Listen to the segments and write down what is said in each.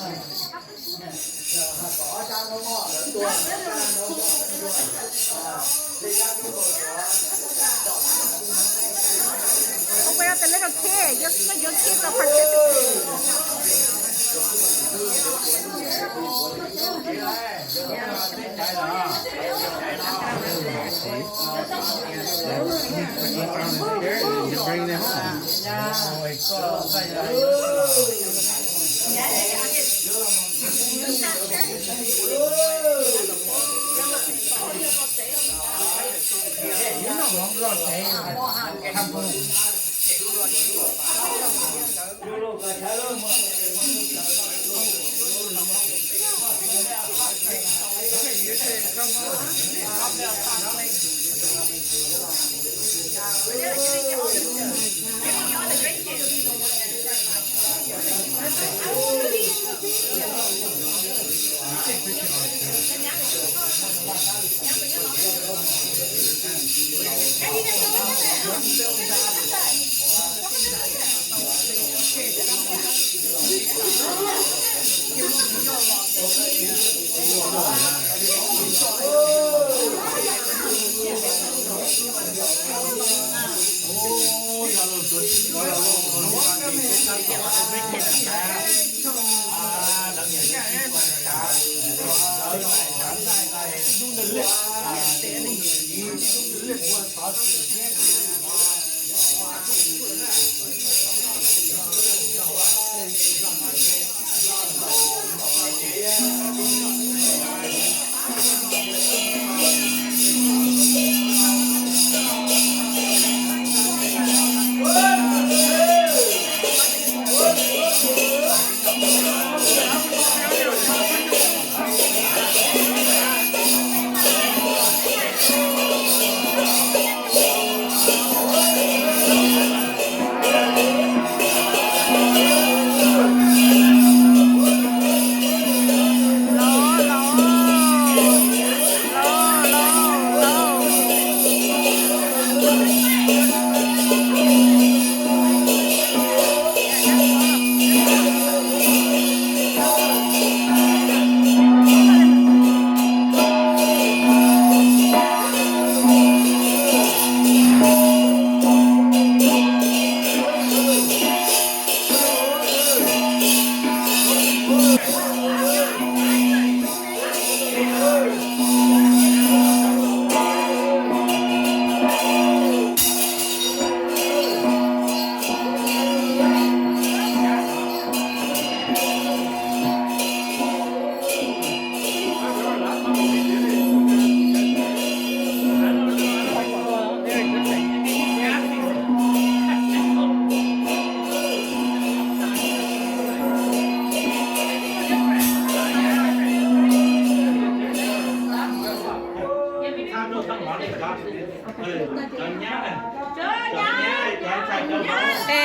Không quay the little kid, just put your kids are participating. Bring them home.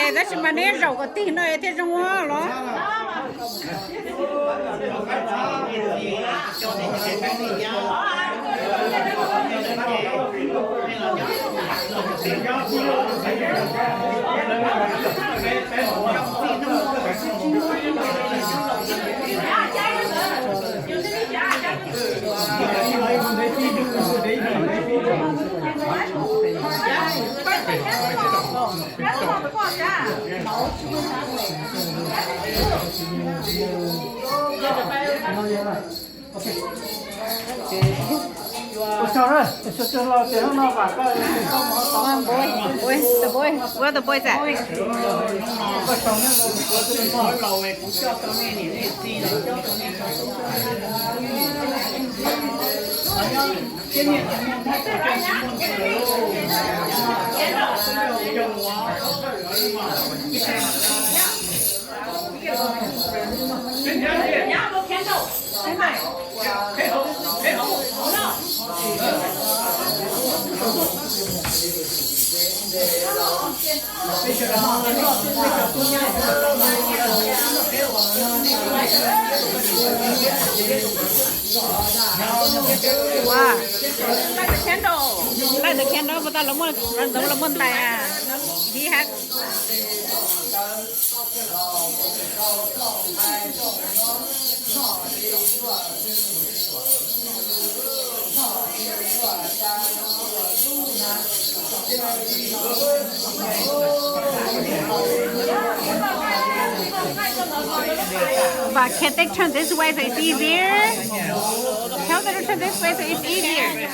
Es tab sis mas neb zaum kom tig no thiaj zoo los. Ua tsaug na, tus laus ces hnub no vam koj, koj mus ho tau. Where the boys, where the boys, where the boys at? Koj tsaug na, tus laus, kuv coj tau nej niam nej txiv los coj tau nej tau tub tau ntxhais. Thiab niam txiv muaj mob puas coj tsis muaj ntxhais los? Coj mus. Ua, light the candle, light the candle, puas tau los muaj, los ntxoov los muaj ntais a. He has. But can't they turn this way so it's easier? Tell them to turn this way so it's easier.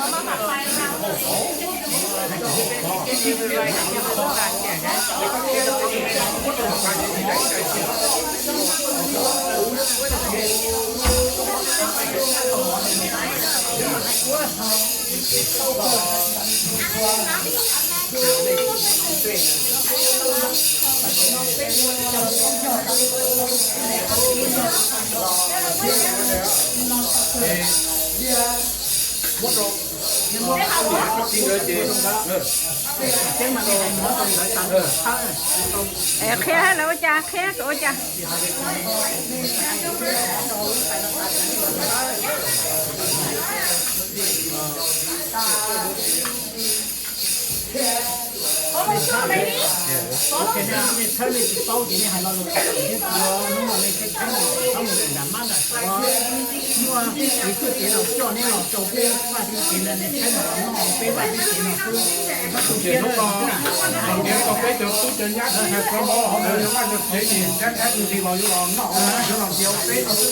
Qhia lawv ua cas, qhia kom ua cas. Nej txhawb nej tsis paub ces nej hais lo lus thiab, hnub no nej txhawb txhawb mus nram mab nram suav, muaj ib txoj kev los coj neb los rau peb vaj peb tsev no, nej txhawb mus noj peb vaj peb tsev no xwb. Hnub no los ntiav tau peb cov tub cov nyab, cov vaj cov tsev, nyab nyab ntxhi los yuav los noj, yuav los ntiav peb no xwb.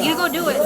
You go do it.